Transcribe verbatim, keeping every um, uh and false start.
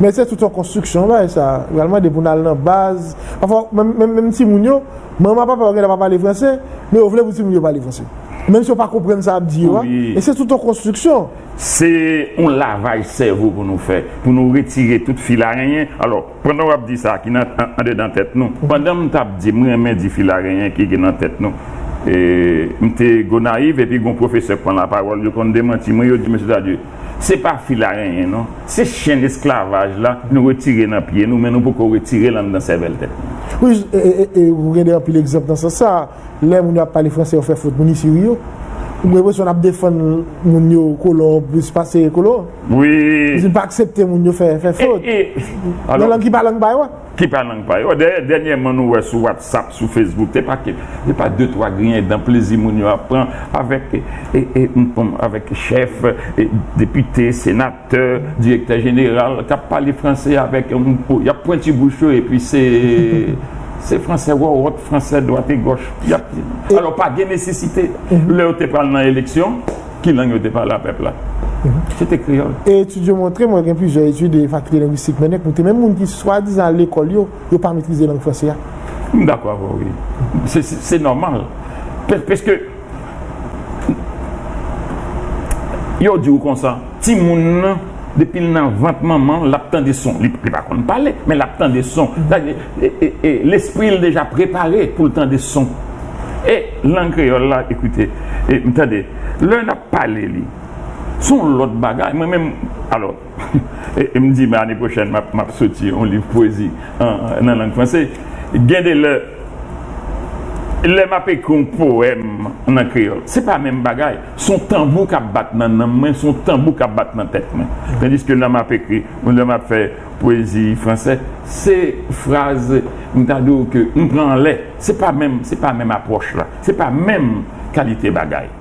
Men se tout yon konstriksyon, bagay sa. Pral mande pou n al nan baz. Pafwa, menm, menm, menm timoun yo, manman, papa yo genlè pa pale franse, men yo vle pou timoun yo pale franse. Menm si yo pa konprann sa y ap di yo a. Wi. E se tout yon konstriksyon. Se yon lavaj sèvo pou nou fè, pou nou retire tout fil arenyen. Alò, pandan w ap di sa ki nan, an, andedan tèt nou, pandan m t ap di, m renmen di fil arenyen ki, ki nan tèt nou. E, m te Gonayiv, epi gon pwofesè k pran lapawòl, yo konn demanti mwen, yo di, Mesye Tardieu, se pa fil arenyen, non. Se chenn esklavaj la, nou retire nan pye nou, men nou poko retire l anndan sèvèl tèt nou. Wi, e, e, e, ou gen de anpil egzanp nan sans sa. Lè moun yo ap pale franse, yo fè fot, moun isi ri yo. Ou gen enpresyon n ap defann moun yo, kolon, plis pase kolon. Wi. Di n pa aksepte moun yo fè, fè fot. E, e, nan lang ki pa lang pa yo a. Ki pa lang pa yo. Dè-, dènyèman, nou wè sou WhatsApp, sou Facebook, te pa ke, te pa de, twa griyen dan plezi moun yo ap pran avèk, e, e, e, m, m, avèk chèf, e, depite, senatè, direktè jeneral, k ap pale franse avèk yon, y ap pwenti bouch yo, epi se, se franse wòwòt, franse dwat e gòch. Y ap, alò, pa gen nesesite. Lè yo te pral nan eleksyon, ki lang yo te pale a pèp la? Se te kreyòl. E etid yo montre, mwen gen plizyè etid e fakilte lengwistik mennen, k montre menm moun ki swadizan al lekòl yo, yo pa metrize lang franse a. M dakò avè w, wi. Se, se, se nòmal. Pe-, paske yo di w konsa, timoun nan, depi l nan vant manman l, l ap tande son. Li, li pa konn pale, men l ap tande son. Sa vle di, e, e, e, lespri l deja prepare pou l tande son. E lang kreyòl la, ekoute, e, m tande, lè n ap pale li, se yon lòt bagay. Mwen menm, alò, e, e m di, men ane pwochèn, m ap, m ap soti yon liv pwezi an, an, nan lang franse. Gen de lè, lè m ap ekri yon powèm nan kreyòl, se pa menm bagay. Se yon tanbou k ap bat nan nanm mwen, se yon tanbou k ap bat nan tèt mwen. Tandiske lè m ap ekri, lè m ap fè pwezi franse, se fraz, m ta di w ke m pran anlè. Se pa menm, se pa menm apwòch la. Se pa menm kalite bagay.